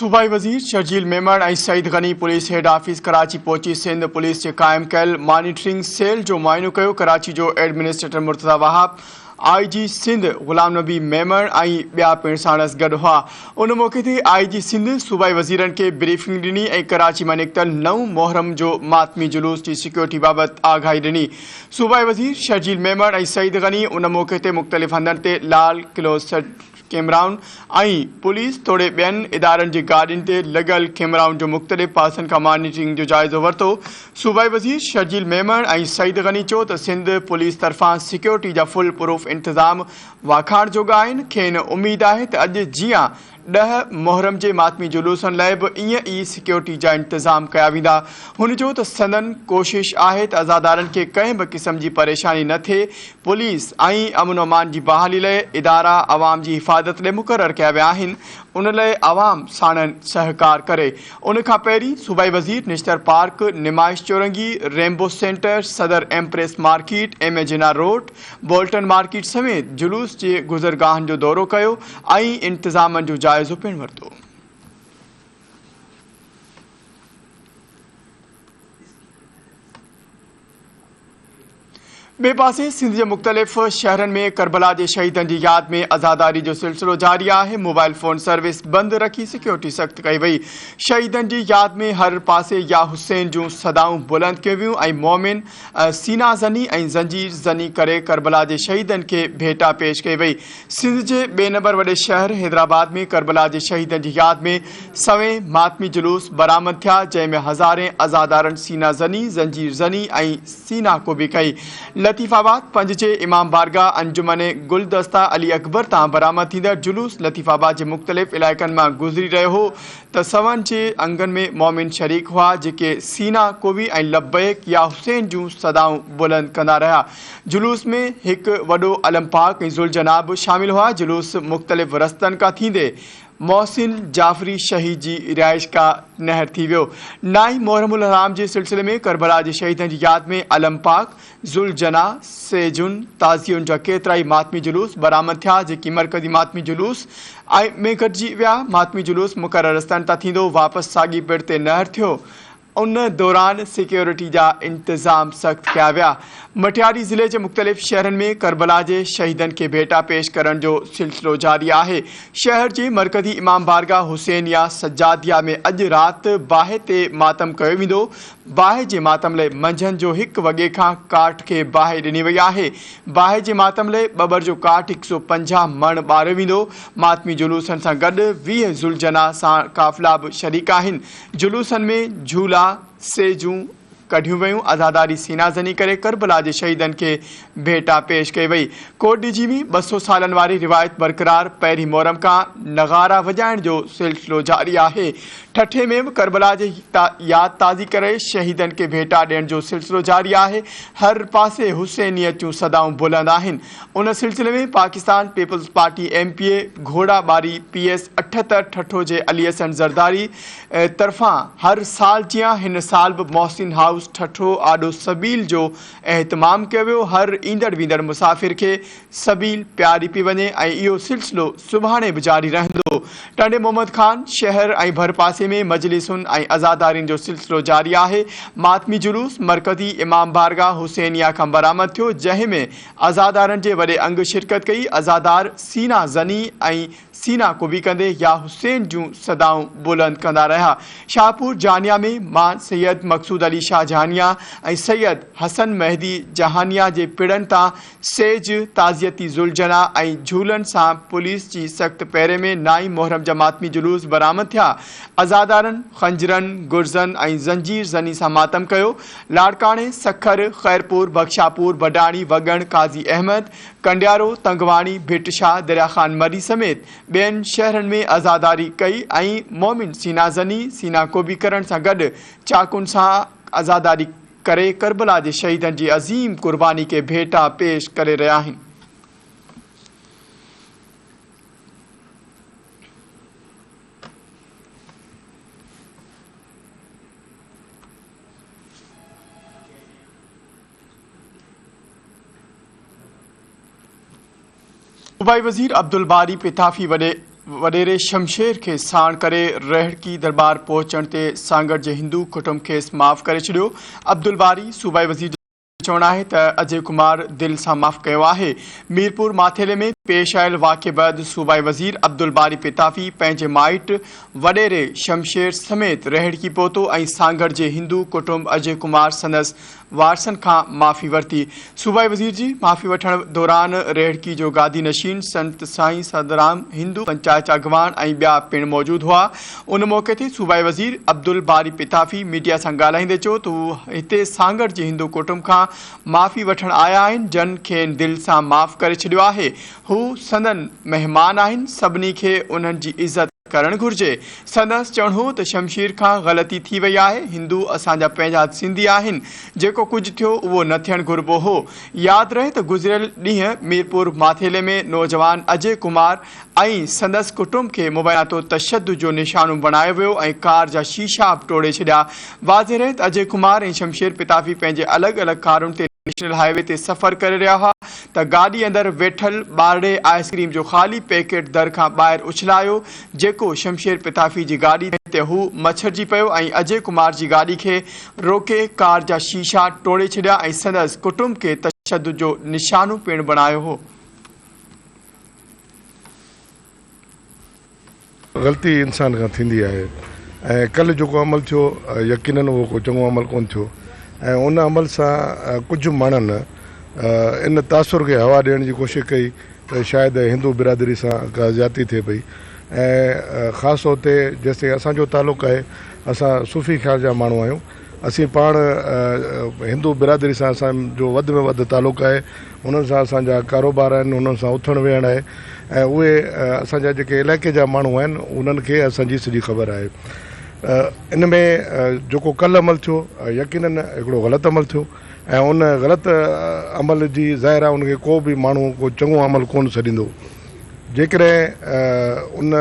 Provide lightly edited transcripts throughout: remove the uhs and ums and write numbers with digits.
صوبائي وزير Sharjeel Memon ۽ Saeed Ghani police head office Karachi پهچي سنڌ پوليس جي قائم ڪيل مانيٽرنگ سيل جو معائنو ڪيو، ڪراچي جو administrator Murtaza Wahab, I G Sindh Ghulam Nabi Memon ۽ ٻيا پڻ ساڻس گڏ هئا. ان موقعي تي آء جي سنڌ صوبائي وزيرن کي بريفنگ ڏني ۽ ڪراچي مان نڪتل نو محرم جو ماتمي جلوس جي سيڪيورٽي بابت آگاهي ڏني. صوبائي وزير شرجيل ميمڻ ۽ سعيد غني ان موقعي تي مختلف هنڌن تي لال قلعو ڪيمرائن ۽ پوليس توڙي ٻين ادارن جي گاڏين تي لڳل ڪيمرائن جو مختلف پاسن کان مانيٽرنگ جو جائزو ورتو. صوبائي وزير شرجيل ميمڻ ۽ سعيد غني چيو ته سنڌ پوليس طرفان سيڪيورٽي جا فول پروف انتظام واکاڻ جوڳا آهن، کين اميد آهي ته اڄ جيان 10 محرم جي ماتمي جلوسن لاء به ائين ئي سيڪيورٽي جا انتظام ڪيا ويندا. هن چيو ته سندن ڪوشش آهي ته عزادارن کي ڪنهن به قسم جي پريشاني نه ٿئي، پوليس ۽ امن و امان جي بحالي لئه ادارا عوام جي حفاظت لئه مقرر ڪيا ويا آهن، ان لئه عوام ساڻن سهڪار ڪري. ان کان پهرين صوبائي وزير نشتر پارڪ، نمائش چورنگي، رينبو سينٽر، صدر empress market, M A Jinnah road, Bolton market سميت جلوس جي گذرگاهن جو دورو ڪيو ۽ انتظامن جو جائزو پڻ ورتو. ٻئي پاسي سنڌ جي مختلف شهرن ۾ ڪربلا جي شهيدن جي ياد ۾ عزاداري جو سلسلو جاري آهي، موبائل فون سروس بند رکي سيڪيورٽي سخت ڪئي وئي، شهيدن جي ياد ۾ هر پاسي يا حسين جون صدائون بلند ڪيون ويون ۽ مومن سينا زني ۽ زنجير زني ڪري ڪربلا جي شهيدن کي ڀيٽا پيش ڪئي وئي. سنڌ جي ٻئي نمبر وڏي شهر حيدرآباد ۾ ڪربلا جي شهيدن جي ياد ۾ سوين ماتمي جلوس برآمد ٿيا، جنهن ۾ هزارين عزادارن سينا زني، زنجير زني ۽ سينا ڪوبي ڪئي. لطيف آباد پنج جي امام بارگاهه انجمن گلدسته علي اڪبر تان برآمد ٿيندڙ جلوس لطيف آباد جي مختلف علائقن مان گذري رهيو هو ته سون جي انگن ۾ مؤمن شريڪ هئا، جيڪي سينا ڪوبي ۽ لبيڪ يا حسين جون صدائون بلند ڪندا رهيا. جلوس ۾ هڪ وڏو علم پاڪ ۽ ذوالجناح به شامل هئا. جلوس مختلف رستن کان ٿيندي محسن جعفري شهيد جي رهائشگاهه نهر ٿي ويو. نائين محرم الحرام جي سلسلي ۾ ڪربلا جي شهيدن جي ياد ۾ علم پاڪ، ذوالجناح، سيجن، تعزين جا ڪيترائي ماتمي جلوس برآمد ٿيا، جيڪي مرڪزي ماتمي جلوس ۾ گڏجي ويا. ماتمي جلوس مقرر رستن تان ٿيندو واپس ساڳي پڙ تي نهر ٿيو. ان دوران سيڪيورٽي جا انتظام سخت ڪيا ويا. مٽياري ضلعي جي مختلف شهرن ۾ ڪربلا جي شهيدن کي ڀيٽا پيش ڪرڻ جو سلسلو جاري آهي. شهر جي مرڪزي امام بارگاهه حسينيه سجاديه ۾ اڄ رات باهه تي ماتم ڪيو ويندو. باهه جي ماتم لئه منجهند جو هڪ وڳي کان ڪاٺ کي باهه ڏني وئي آهي. باهه جي ماتم لئه ٻٻر جو ڪاٺ 150 مڻ ٻاريو ويندو. ماتمي جلوسن سان گڏ 20 ذوالجناح سان قافلا به شريڪ آهن. جلوسن ۾ جهولا، سيجون ڪڍيون ويون، عزاداري سينا زني ڪري ڪربلا جي شهيدن کي ڀيٽا پيش ڪئي وئي. ڪوٽ ڏيجي ۾ 200 سالن واري روايت برقرار، پهرين محرم کان نغارا وڄائڻ جو سلسلو جاري آهي. ٺٽي ۾ به ڪربلا جي ياد تازي ڪري شهيدن کي ڀيٽا ڏيڻ جو سلسلو جاري آهي. هر پاسي حسينيت جون صدائون بلند آهن. ان سلسلي ۾ Pakistan Peoples Party M P A گهوڙا ٻاري پي ايس 78 ٺٽو جي علي حسن زرداري طرفان هر سال جيان هن سال به محسن هائوس ٺٽو آڏو سبيل جو اهتمام ڪيو ويو، هر ايندڙ ويندڙ مسافر کي سبيل پياري پئي وڃي ۽ اهو سلسلو سڀاڻي به جاري رهندو. ٽنڊي محمد خان شهر ۽ ڀرپاسي ۾ مجلسن ۽ عزادارين جو سلسلو جاري آهي، ماتمي جلوس مرڪزي امام بارگاهه حسينيه کان برآمد ٿيو، جنهن ۾ عزادارن جي وڏي انگ شرڪت ڪئي، عزادار سينا زني ۽ سينا ڪوبي ڪندي يا حسين جون صدائون بلند ڪندا رهيا. شاهپور جهانيا ۾ مان سيد مقصود علي شاهه جهانيا ۽ سيد حسن مهدي جهانيا جي پڙن تان سيج، تعزيتي ذوالجناح ۽ جهولن سان پوليس جي سخت پهري ۾ نائين محرم جا ماتمي جلوس برآمد ٿيا. عزادارن خنجرن، گرزن ۽ زنجير زني سان ماتم ڪيو. لاڙڪاڻي، سکر، خيرپور، بخشاپور، بڊاڻي، وڳڻ، قاضي احمد، ڪنڊيارو، تنگواڻي، ڀٽ شاهه، دريا خان مري سميت ٻين شهرن ۾ عزاداري ڪئي ۽ مومن سينا زني، سينا ڪوبي ڪرڻ سان گڏ چاقن سان عزاداري ڪري ڪربلا جي شهيدن جي عظيم قرباني کي ڀيٽا پيش ڪري رهيا آهن. صوبائي وزير عبدالباري پتافي وڏي وڏيري شمشير کي ساڻ ڪري رهڙڪي درٻار پهچڻ تي سانگهڙ جي هندو ڪٽنب کيس معاف ڪري ڇڏيو. عبدالباري صوبائي وزير جو چوڻ آهي ته اجي ڪمار دل سان معاف ڪيو آهي. ميرپور ماٿيلي ۾ پيش آيل واقعي بعد صوبائي وزير عبدالباري پتافي پنهنجي مائٽ وڏيري شمشير سميت رهڙڪي پهتو ۽ سانگهڙ جي هندو ڪٽنب اجي ڪمار سندس وارثن کان معافي ورتي. صوبائي وزير جي معافي وٺڻ دوران ريڙڪي جو گادي نشين سنت سائين سدرام، هندو پنچائت جا اڳواڻ ۽ ٻيا پڻ موجود هئا. ان موقعي تي صوبائي وزير عبدالباري پتافي ميڊيا سان ڳالهائيندي چيو ته هو هتي سانگهڙ جي هندو ڪٽنب کان معافي وٺڻ آيا آهن جن کين دل سان معاف ڪري ڇڏيو آهي. هو سندن مهمان آهن، سڀني کي انهن جي عزت ڪرڻ گهرجي. سندس چوڻ هو ته شمشير کان غلطي ٿي وئي آهي، هندو اسان جا پنهنجا سنڌي آهن، جيڪو ڪجهه ٿيو اهو نه ٿيڻ گهربو هو. ياد رهي ته گذريل ڏينهن ميرپور ماٿيلي ۾ نوجوان اجي ڪمار ۽ سندس ڪٽنب کي مبينا تشدد جو نشانو بڻايو ويو ۽ ڪار جا شيشا به ٽوڙي ڇڏيا. واضح رهي ته اجي ڪمار ۽ شمشير پتافي پنهنجي الڳ الڳ ڪارن تي نيشنل هاء وي تي سفر ڪري رهيا هئا ته گاڏي اندر ويٺل ٻارڙي آئس ڪريم جو خالي پيڪيٽ در کان ٻاهر اڇلايو جيڪو شمشير پتافي جي گاڏي تي هو مڇرجي پيو ۽ اجي ڪمار جي گاڏي کي روڪي ڪار جا شيشا ٽوڙي ڇڏيا ۽ سندس ڪٽنب کي تشدد جو نشانو پڻ بڻايو هو. غلطي انسان کان ٿيندي آهي ۽ ڪلهه جيڪو عمل ٿيو يقينن اهو ڪو چڱو عمل ڪونه ٿيو ۽ ان عمل سان ڪجهه ماڻهن ان تاثر کي هوا ڏيڻ جي ڪوشش ڪئي ته شايد هندو برادري سان ڪا زيادتي ٿئي پئي ۽ خاص طور تي جيستائين اسان جو تعلق آهي اسان صوفي خيال جا ماڻهو آهيون اسين پاڻ هندو برادري سان اسان جو وڌ ۾ وڌ تعلق آهي انهن سان اسان جا ڪاروبار آهن انهن سان اٿڻ ويهڻ آهي ۽ اهي اسان جا جيڪي علائقي جا ماڻهو آهن انهن کي اسان جي سڄي خبر آهي ان ۾ جيڪو ڪل عمل ٿيو يقينن هڪڙو غلط عمل ٿيو ۽ ان غلط عمل جي ظاهر آهي ان کي ڪو به ماڻهو ڪو چڱو عمل ڪونه سڏيندو جيڪڏهن ان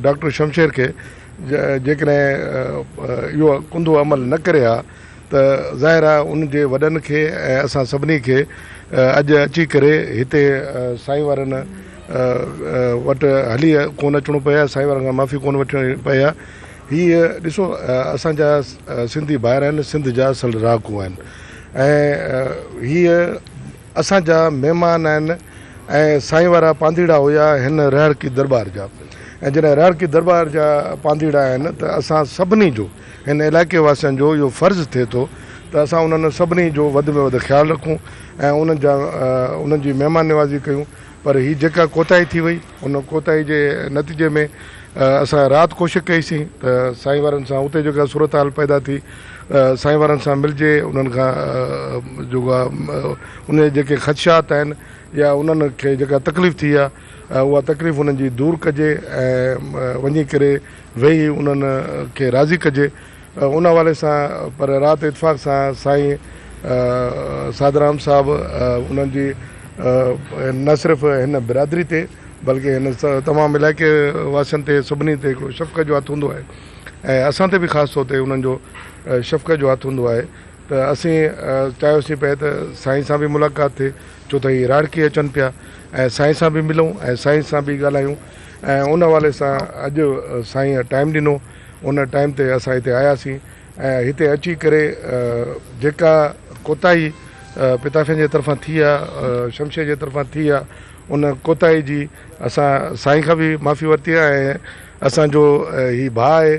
ڊاڪٽر شمشير کي جيڪڏهن اهو ڪنڌو عمل نه ڪري ها ته ظاهر آهي ان جي وڏن کي ۽ اسان سڀني کي اڄ اچي ڪري هتي سائين وارن وٽ هلي ڪونه اچڻو پئي ها، سائين وارن کان معافي ڪونه وٺڻي پئي ها. هي ڏسو اسان جا سنڌي ڀائر آهن، سنڌ جا اصل رهاڪو آهن ۽ هي اسان جا مهمان آهن. ۽ سائين وارا پانڌيڙا هيا هن رهڙڪي درٻار جا ۽ جڏهن رهڙڪي درٻار جا پانڌيڙا آهن ته اسان سڀني جو هن علائقي واسين جو اهو فرض ٿئي ٿو ته اسان انهن سڀني جو وڌ ۾ وڌ خيال رکون ۽ انهن جا انهن جي مهمان نوازي ڪيون پر هي جيڪا ڪوتاهي ٿي وئي ان ڪوتاهي جي نتيجي ۾ اسان رات ڪوشش ڪئي سين ته سائين وارن سان اتي جيڪا صورتحال پيدا ٿي سائين وارن سان ملجي انهن کان جيڪو آهي ان جا جيڪي خدشات آهن يا انهن کي جيڪا تڪليف ٿي آهي اها تڪليف انهن جي دور ڪجي ۽ وڃي ڪري ويهي انهن کي راضي ڪجي ان حوالي سان پر رات اتفاق سان سائين سادرام صاحب انهن جي نه صرف هن برادري تي بلڪه هن تمام علائقي واسين تي سڀني تي هڪڙو شفقت جو هٿ هوندو آهي ۽ اسان تي به خاص طور تي انهن جو شفقت جو هٿ هوندو آهي ته اسين چاهيوسين پئي ته سائين سان به ملاقات ٿئي ڇو ته هي راڙڪي اچن پيا ۽ سائين سان به ملون ۽ سائين سان به ڳالهايون ۽ ان حوالي سان اڄ سائين ٽائيم ڏنو ان ٽائيم تي اسان هتي آياسين ۽ هتي اچي ڪري جيڪا ڪوتاهي پتافين جي طرفان ٿي آ شمشير جي طرفان ٿي آ ان ڪوتاهي جي اسان سائين کان به معافي ورتي آ ۽ اسان جو هي ڀاء آهي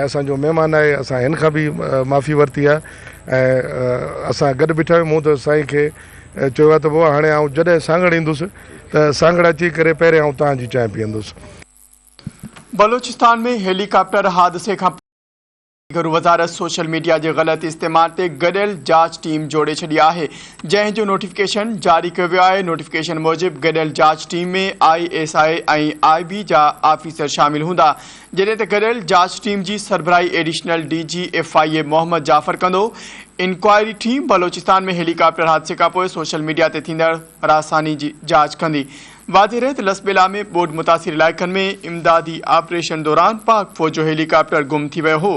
۽ اسان جو مهمان آهي اسان هن کان به معافي ورتي آهي ۽ اسان گڏ بيٺا آهيون مون ته سائين کي چيو آهي ته بابا هاڻي آئون جڏهن سانگهڙ ايندس ته سانگهڙ اچي ڪري پهرين آئون توهان جي چانهه پيئندس. بلوچستان ۾ هيلي ڪاپٽر حادثي کان گهرو وزارت سوشل ميڊيا جي غلط استعمال تي گڏيل جاچ ٽيم جوڙي ڇڏي آهي جنهن جو نوٽيفڪيشن جاري ڪيو ويو آهي نوٽيفڪيشن موجب گڏيل جاچ team ۾ I S I ۽ I B جا آفيسر شامل هوندا جڏهن ته گڏيل جاچ ٽيم جي سربراهي additional D G F I A Muhammad Jafar ڪندو. Inquiry team Balochistan ۾ helicopter حادثي کانپوء سوشل ميڊيا تي ٿيندڙ هراساني جي جاچ ڪندي. واضح رهي ته لسٻيلا ۾ ٻوڏ متاثر علائقن ۾ امدادي آپريشن دوران پاڪ فوج جو هيليڪاپٽر گم ٿي ويو هو.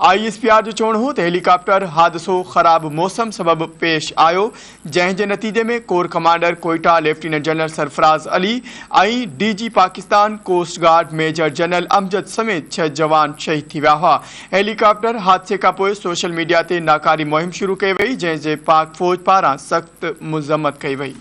I S P R جو چوڻ هو ته هيليڪاپٽر حادثو خراب موسم سبب پيش آيو، جنهن جي نتيجي ۾ corps commander Quetta lieutenant general Sarfraz Ali ۽ D G Pakistan coast guard major general Amjad سميت ڇهه جوان شهيد ٿي ويا هئا. هيليڪاپٽر حادثي کانپوء سوشل ميڊيا تي ناڪاري مهم شروع ڪئي وئي، جنهن جي پاڪ فوج پاران سخت مذمت ڪئي وئي.